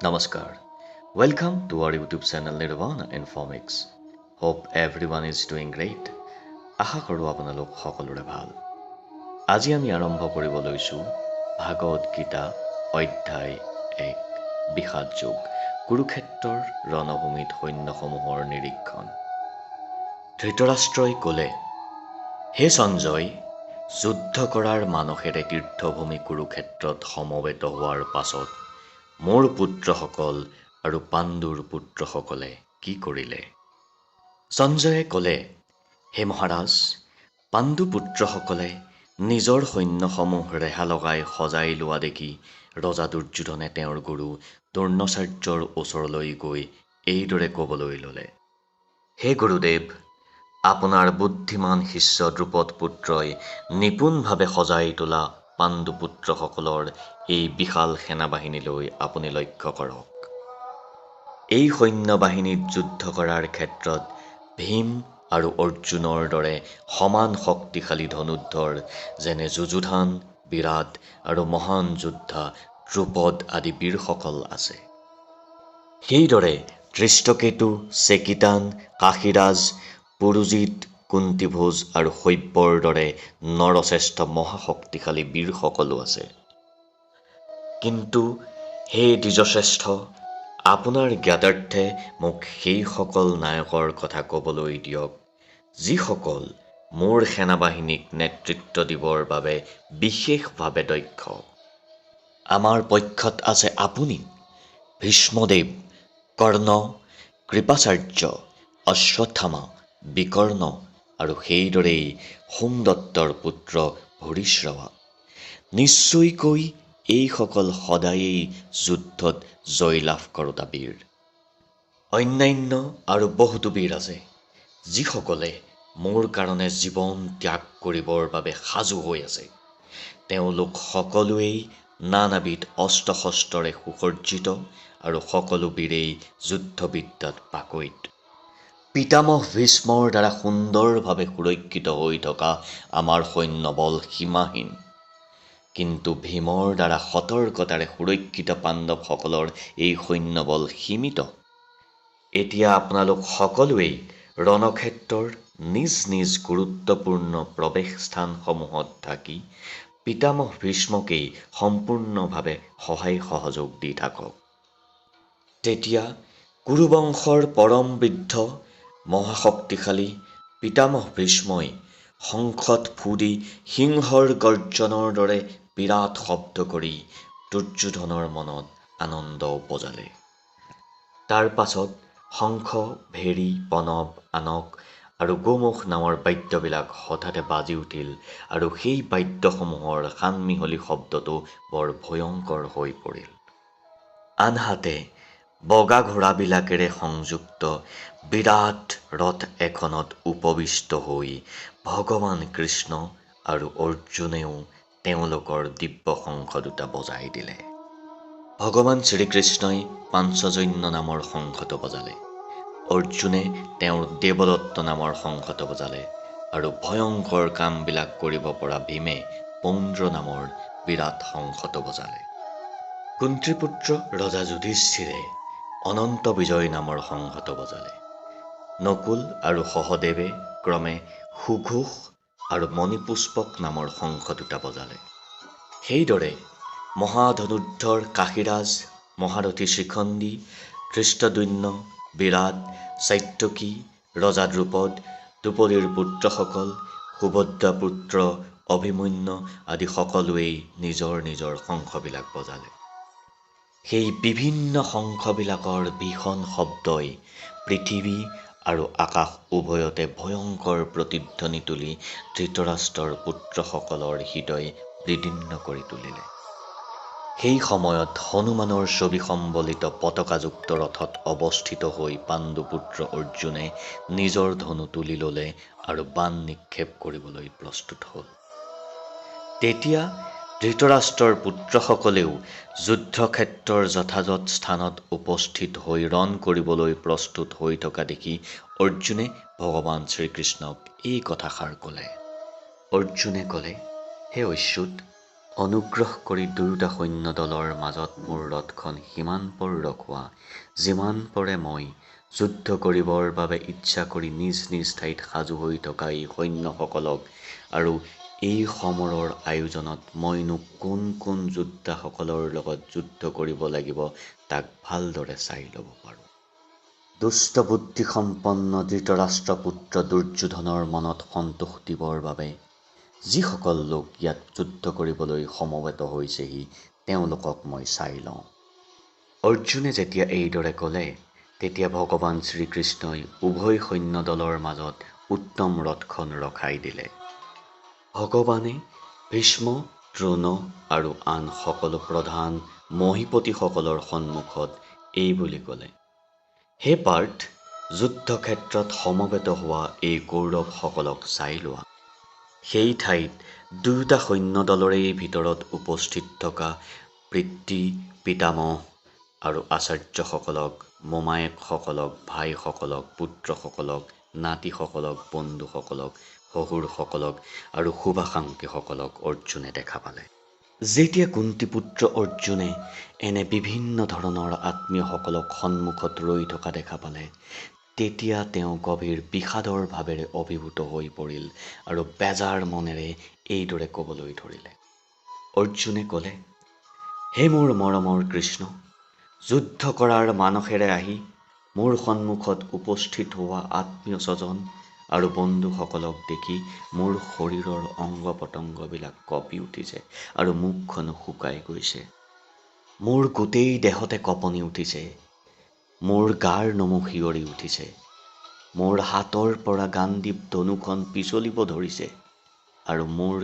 Namaskar. Welcome to our YouTube channel Nirvana Informix. Hope everyone is doing great. আশা কৰোঁ আপোনালোক সকলোৰে ভাল। আজি আমি আৰম্ভ কৰিব লৈছোঁ ভাগৱত গীতা অধ্যায় 1, বিষাদ যোগ, কুৰুক্ষেত্ৰৰ ৰণভূমিত সৈন্যসমূহৰ নিৰীক্ষণ। ধৃতৰাষ্ট্ৰই ক'লে, হে সঞ্জয়, যুদ্ধ কৰাৰ মানসেৰে তীৰ্থভূমি কুৰুক্ষেত্ৰত সমবেত হোৱাৰ পাছত মোৰ পুত্ৰসকল আৰু পাণ্ডুৰ পুত্ৰসকলে কি কৰিলে? সঞ্জয়ে ক'লে, হে মহাৰাজ, পাণ্ডু পুত্ৰসকলে নিজৰ সৈন্যসমূহ ৰেহা লগাই সজাই লোৱা দেখি ৰজা দুৰ্যোধনে তেওঁৰ গুৰু দ্ৰোণাচাৰ্যৰ ওচৰলৈ গৈ এইদৰে ক'বলৈ ল'লে, হে গুৰুদেৱ, আপোনাৰ বুদ্ধিমান শিষ্য দ্ৰুপদ পুত্ৰই নিপুণভাৱে সজাই তোলা পাণ্ডু পুত্ৰসকলৰ এই বিশাল সেনাবাহিনীলৈ আপুনি লক্ষ্য কৰক। এই সৈন্যবাহিনীত যুদ্ধ কৰাৰ ক্ষেত্ৰত ভীম আৰু অৰ্জুনৰ দৰে সমান শক্তিশালী ধনুৰ্ধৰ, যেনে যুযুধান, বিৰাট আৰু মহান যোদ্ধা দ্ৰুপদ আদি বীৰসকল আছে। সেইদৰে ধৃষ্টকেতু, চেকিতান, কাশীৰাজ, পুৰুজিত, কুন্তিভোজ আৰু শৈব্যৰ দৰে নৰশ্ৰেষ্ঠ মহাশক্তিশালী বীৰসকলো আছে। কিন্তু হে দ্বিজশ্ৰেষ্ঠ, আপোনাৰ জ্ঞাতাৰ্থে মোক সেইসকল নায়কৰ কথা ক'বলৈ দিয়ক, যিসকল মোৰ সেনাবাহিনীক নেতৃত্ব দিবৰ বাবে বিশেষভাৱে দক্ষ। আমাৰ পক্ষত আছে আপুনি, ভীষ্মদেৱ, কৰ্ণ, কৃপাচাৰ্য, অশ্বত্থামা, বিকৰ্ণ আৰু সেইদৰেই সোমদত্তৰ পুত্ৰ ভূৰিশ্ৰৱা। নিশ্চয়কৈ এইসকল সদায়েই যুদ্ধত জয়লাভ কৰোতা বীৰ। অন্যান্য আৰু বহুতো বীৰ আছে, যিসকলে মোৰ কাৰণে জীৱন ত্যাগ কৰিবৰ বাবে সাজু হৈ আছে। তেওঁলোক সকলোৱেই নানাবিধ অস্ত্ৰ-শস্ত্ৰৰে সুসজ্জিত আৰু সকলো বীৰেই যুদ্ধবিদ্যাত পাকৈত। পিতামহ ভীষ্মৰ দ্বাৰা সুন্দৰভাৱে সুৰক্ষিত হৈ থকা আমাৰ সৈন্যবল সীমাহীন। কিন্তু ভীমৰ দ্বাৰা সতৰ্কতাৰে সুৰক্ষিত পাণ্ডৱসকলৰ এই সৈন্যবল সীমিত। এতিয়া আপোনালোক সকলোৱেই ৰণক্ষেত্ৰৰ নিজ নিজ গুৰুত্বপূৰ্ণ প্ৰৱেশস্থানসমূহত থাকি পিতামহ ভীষ্মকেই সম্পূৰ্ণভাৱে সহায় সহযোগ দি থাকক। তেতিয়া কুৰুবংশৰ পৰম বৃদ্ধ মহাশক্তিশালী পিতামহ ভীষ্মই শংখত ফু দি সিংহৰ গৰ্জনৰ দৰে বিৰাট শব্দ কৰি দুৰ্যোধনৰ মনত আনন্দ উপজালে। তাৰ পাছত শংখ, ভেৰী, পণৱ, আনক আৰু গোমুখ নামৰ বাদ্যবিলাক হঠাতে বাজি উঠিল আৰু সেই বাদ্যসমূহৰ সানমিহলি শব্দটো বৰ ভয়ংকৰ হৈ পৰিল। আনহাতে বগা ঘোঁৰাবিলাকেৰে সংযুক্ত বিৰাট ৰথ এখনত উপবিষ্ট হৈ ভগৱান কৃষ্ণ আৰু অৰ্জুনেও তেওঁলোকৰ দিব্য শংখ দুটা বজাই দিলে। ভগৱান শ্ৰীকৃষ্ণই পাঞ্চজন্য নামৰ শংখটো বজালে, অৰ্জুনে তেওঁৰ দেৱদত্ত নামৰ শংখটো বজালে আৰু ভয়ংকৰ কামবিলাক কৰিব পৰা ভীমে পৌণ্ড্ৰ নামৰ বিৰাট শংখটো বজালে। কুন্তীপুত্ৰ ৰজা যুধিষ্ঠিৰে অনন্ত বিজয় নামৰ শংখটো বজালে। নকুল আৰু সহদেৱে ক্ৰমে সুঘোষ আৰু মণিপুষ্পক নামৰ শংখ দুটা বজালে। সেইদৰে মহাধনুৰ্ধৰ কাশীৰাজ, মহাৰথী শিখণ্ডী, ধৃষ্টদ্যুম্ন, বিৰাট, সাত্যকী, ৰজা দ্ৰুপদ, দ্ৰুপদীৰ পুত্ৰসকল, সুভদ্ৰা পুত্ৰ অভিমন্যু আদি সকলোৱেই নিজৰ নিজৰ শংখবিলাক বজালে। সেই বিভিন্ন শংখবিলাকৰ ভীষণ শব্দই পৃথিৱী আৰু আকাশ উভয়তে ভয়ংকৰ প্ৰতিধ্বনি তুলি ধৃতৰাষ্ট্ৰৰ পুত্ৰসকলৰ হৃদয় বিদীৰ্ণ কৰি তুলিলে। সেই সময়ত হনুমানৰ ছবি সম্বলিত পতাকাযুক্ত ৰথত অৱস্থিত হৈ পাণ্ডুপুত্ৰ অৰ্জুনে নিজৰ ধনু তুলি ল'লে আৰু বাণ নিক্ষেপ কৰিবলৈ প্ৰস্তুত হ'ল। তেতিয়া ধৃতৰাষ্ট্ৰৰ পুত্ৰসকলেও যুদ্ধক্ষেত্ৰৰ যথাযথ স্থানত উপস্থিত হৈ ৰণ কৰিবলৈ প্ৰস্তুত হৈ থকা দেখি অৰ্জুনে ভগৱান শ্ৰীকৃষ্ণক এই কথাষাৰ ক'লে। অৰ্জুনে ক'লে, হে অচ্যুত, অনুগ্ৰহ কৰি দুয়োটা সৈন্য দলৰ মাজত মোৰ ৰথখন সিমান পৰ ৰখোৱা, যিমান পৰে মই যুদ্ধ কৰিবৰ বাবে ইচ্ছা কৰি নিজ নিজ ঠাইত সাজু হৈ থকা এই সৈন্যসকলক আৰু এই সমৰৰ আয়োজনত মইনো কোন কোন যোদ্ধাসকলৰ লগত যুদ্ধ কৰিব লাগিব তাক ভালদৰে চাই ল'ব পাৰোঁ। দুষ্টবুদ্ধিসম্পন্ন ধৃতৰাষ্ট্ৰপুত্ৰ দুৰ্যোধনৰ মনত সন্তোষ দিবৰ বাবে যিসকল লোক ইয়াত যুদ্ধ কৰিবলৈ সমবেত হৈছেহি তেওঁলোকক মই চাই লওঁ। অৰ্জুনে যেতিয়া এইদৰে ক'লে, তেতিয়া ভগৱান শ্ৰীকৃষ্ণই উভয় সৈন্যদলৰ মাজত উত্তম ৰথখন ৰখাই দিলে। ভগৱানে ভীষ্ম, দ্ৰোণ আৰু আন সকলো প্ৰধান মহীপতিসকলৰ সন্মুখত এই বুলি ক'লে, হে পাৰ্থ, যুদ্ধক্ষেত্ৰত সমবেত হোৱা এই কৌৰৱসকলক চাই লোৱা। সেই ঠাইত দুয়োটা সৈন্যদলৰেই ভিতৰত উপস্থিত থকা পিতৃ, পিতামহ আৰু আচাৰ্যসকলক, মোমায়েকসকলক, ভাইসকলক, পুত্ৰসকলক, নাতিসকলক, বন্ধুসকলক, শহুৰসকলক আৰু শুভাকাংক্ষীসকলক অৰ্জুনে দেখা পালে। যেতিয়া কুন্তীপুত্ৰ অৰ্জুনে এনে বিভিন্ন ধৰণৰ আত্মীয়সকলক সন্মুখত ৰৈ থকা দেখা পালে, তেতিয়া তেওঁ গভীৰ বিষাদৰ ভাৱেৰে অভিভূত হৈ পৰিল আৰু বেজাৰ মনেৰে এইদৰে ক'বলৈ ধৰিলে। অৰ্জুনে ক'লে, হে মোৰ মৰমৰ কৃষ্ণ, যুদ্ধ কৰাৰ মানসেৰে আহি মোৰ সন্মুখত উপস্থিত হোৱা আত্মীয় স্বজন আৰু বন্ধুসকলক দেখি মোৰ শৰীৰৰ অংগ প্ৰত্যংগবিলাক কঁপি উঠিছে আৰু মুখখনো শুকাই গৈছে। মোৰ গোটেই দেহতে কঁপনি উঠিছে, মোৰ গাৰ নোমো শিয়ৰি উঠিছে, মোৰ হাতৰ পৰা গাণ্ডীৱ ধনুখন পিছলিব ধৰিছে আৰু মোৰ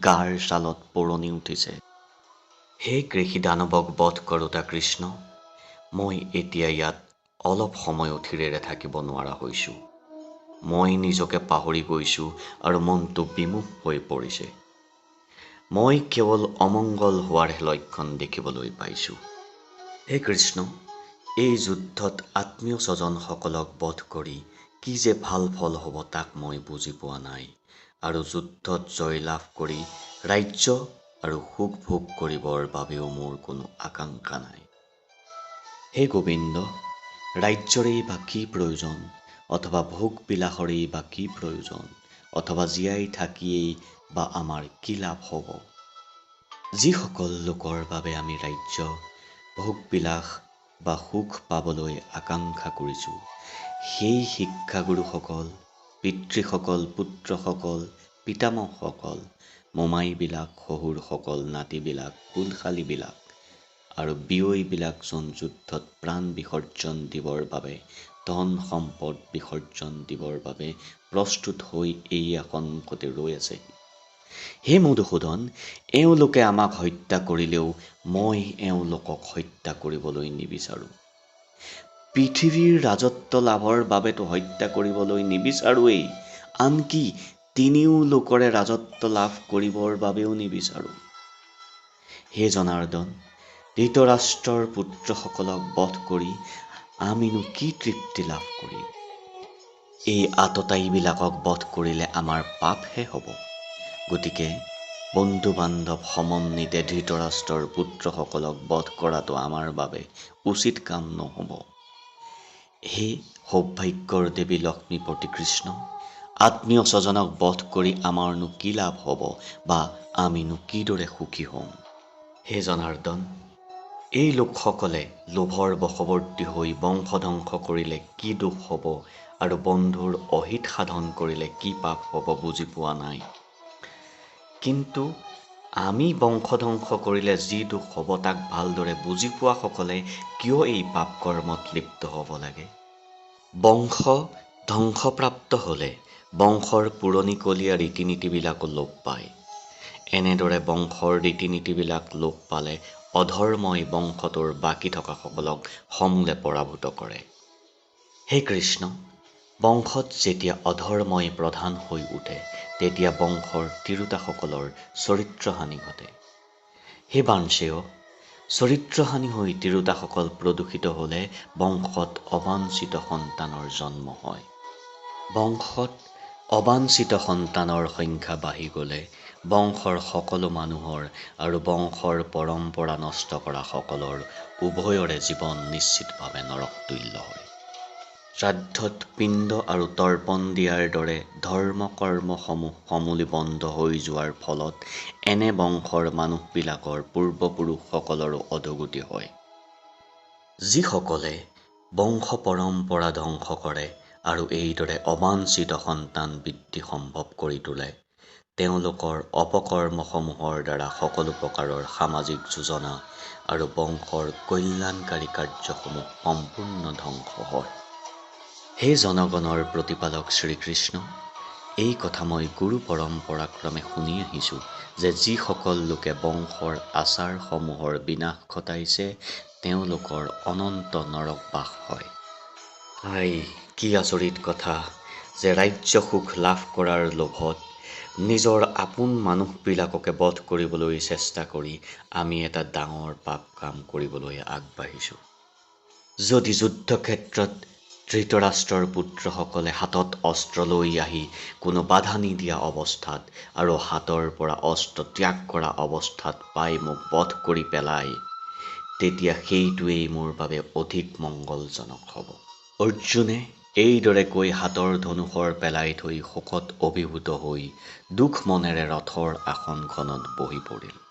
গাৰ ছালত পোৰণি উঠিছে। হে কৃষি দানৱক বধ কৰোঁতা কৃষ্ণ, মই এতিয়া ইয়াত অলপ সময়ো থিৰেৰে থাকিব নোৱাৰা হৈছোঁ। মই নিজকে পাহৰি গৈছোঁ আৰু মনটো বিমুখ হৈ পৰিছে। মই কেৱল অমংগল হোৱাৰহে লক্ষণ দেখিবলৈ পাইছোঁ। হে কৃষ্ণ, এই যুদ্ধত আত্মীয় স্বজনসকলক বধ কৰি কি যে ভাল ফল হ'ব তাক মই বুজি পোৱা নাই, আৰু যুদ্ধত জয়লাভ কৰি ৰাজ্য আৰু সুখ ভোগ কৰিবৰ বাবেও মোৰ কোনো আকাংক্ষা নাই। হে গোবিন্দ, ৰাজ্যৰেই বা কি প্ৰয়োজন, অথবা ভোগ বিলাসৰেই বা কি প্ৰয়োজন, অথবা জীয়াই থাকিয়েই বা আমাৰ কি লাভ হ'ব? যিসকল লোকৰ বাবে আমি ৰাজ্য, ভোগবিলাস বা সুখ পাবলৈ আকাংক্ষা কৰিছোঁ, সেই শিক্ষাগুৰুসকল, পিতৃসকল, পুত্ৰসকল, পিতামহসকল, মোমাইবিলাক, শহুৰসকল, নাতিবিলাক, খুলশালীবিলাক আৰু বিয়ৈবিলাক যোন যুদ্ধত প্ৰাণ বিসৰ্জন দিবৰ বাবে, ধন সম্পদ বিসৰ্জন দিবৰ বাবে প্ৰস্তুত হৈ এইয়া সন্মুখতে ৰৈ আছেহি। হে মধুসূদন, এওঁলোকে আমাক হত্যা কৰিলেও মই এওঁলোকক হত্যা কৰিবলৈ নিবিচাৰোঁ। পৃথিৱীৰ ৰাজত্ব লাভৰ বাবেতো হত্যা কৰিবলৈ নিবিচাৰোঁৱেই, আনকি তিনিও লোকৰে ৰাজত্ব লাভ কৰিবৰ বাবেও নিবিচাৰোঁ। হে জনাৰ্দন, ধৃতৰাষ্ট্ৰৰ পুত্ৰসকলক বধ কৰি আমিনো কি তৃপ্তি লাভ কৰিম? এই আততায়ীবিলাকক বধ কৰিলে আমাৰ পাপহে হ'ব। গতিকে বন্ধু বান্ধৱ সমন্বিতে ধৃতৰাষ্ট্ৰৰ পুত্ৰসকলক বধ কৰাটো আমাৰ বাবে উচিত কাম নহ'ব। হে সৌভাগ্যৰ দেৱী লক্ষ্মীপতি কৃষ্ণ, আত্মীয় স্বজনক বধ কৰি আমাৰনো কি লাভ হ'ব বা আমিনো কিদৰে সুখী হ'ম? হে জনাৰ্দন, এই লোকসকলে লোভৰ বশৱৰ্তী হৈ বংশ ধ্বংস কৰিলে কি দোষ হ'ব আৰু বন্ধুৰ অহিত সাধন কৰিলে কি পাপ হ'ব বুজি পোৱা নাই। কিন্তু আমি বংশ ধ্বংস কৰিলে যি দোষ হ'ব তাক ভালদৰে বুজি পোৱাসকলে কিয় এই পাপ কৰ্মত লিপ্ত হ'ব লাগে? বংশ ধ্বংসপ্ৰাপ্ত হ'লে বংশৰ পুৰণিকলীয়া ৰীতি নীতিবিলাকো লোপ পায়। এনেদৰে বংশৰ ৰীতি নীতিবিলাক লোপ পালে অধৰ্মই বংশটোৰ বাকী থকাসকলক সমূলে পৰাভূত কৰে। হে কৃষ্ণ, বংশত যেতিয়া অধৰ্মই প্ৰধান হৈ উঠে, তেতিয়া বংশৰ তিৰোতাসকলৰ চৰিত্ৰহানি ঘটে। হে বাঞ্ছেয়, চৰিত্ৰহানি হৈ তিৰোতাসকল প্ৰদূষিত হ'লে বংশত অবাঞ্ছিত সন্তানৰ জন্ম হয়। বংশত অবাঞ্ছিত সন্তানৰ সংখ্যা বাঢ়ি গ'লে বংশৰ সকলো মানুহৰ আৰু বংশৰ পৰম্পৰা নষ্ট কৰা সকলৰ উভয়ৰে জীৱন নিশ্চিতভাৱে নৰকতুল্য হয়। শ্ৰাদ্ধত পিণ্ড আৰু তৰ্পণ দিয়াৰ দৰে ধৰ্ম-কৰ্মসমূহ সমূলি বন্ধ হৈ যোৱাৰ ফলত এনে বংশৰ মানুহবিলাকৰ পূৰ্বপুৰুষসকলৰো অধোগতি হয়। যিসকলে বংশ পৰম্পৰা ধ্বংস কৰে আৰু এইদৰে অবাঞ্ছিত সন্তান বৃদ্ধি সম্ভৱ কৰি তোলে, তেওঁলোকৰ অপকৰ্মসমূহৰ দ্বাৰা সকলো প্ৰকাৰৰ সামাজিক যোজনা আৰু বংশৰ কল্যাণকাৰী কাৰ্যসমূহ সম্পূৰ্ণ ধ্বংস হয়। হে জনগণৰ প্ৰতিপালক শ্ৰীকৃষ্ণ, এই কথা মই গুৰু পৰম্পৰাক্ৰমে শুনি আহিছোঁ যে যিসকল লোকে বংশৰ আচাৰসমূহৰ বিনাশ ঘটাইছে, তেওঁলোকৰ অনন্ত নৰকবাস হয়। হায়, কি আচৰিত কথা যে ৰাজ্য সুখ লাভ কৰাৰ লোভত নিজৰ আপোন মানুহবিলাককে বধ কৰিবলৈ চেষ্টা কৰি আমি এটা ডাঙৰ পাপ কাম কৰিবলৈ আগবাঢ়িছোঁ। যদি যুদ্ধক্ষেত্ৰত ধৃতৰাষ্ট্ৰৰ পুত্ৰসকলে হাতত অস্ত্ৰ লৈ আহি কোনো বাধা নিদিয়া অৱস্থাত আৰু হাতৰ পৰা অস্ত্ৰ ত্যাগ কৰা অৱস্থাত পাই মোক বধ কৰি পেলায়, তেতিয়া সেইটোৱেই মোৰ বাবে অধিক মংগলজনক হ'ব। অৰ্জুনে এইদৰে কৈ হাতৰ ধনুশৰ পেলাই থৈ শোকত অভিভূত হৈ দুখ মনেৰে ৰথৰ আসনখনত বহি পৰিল।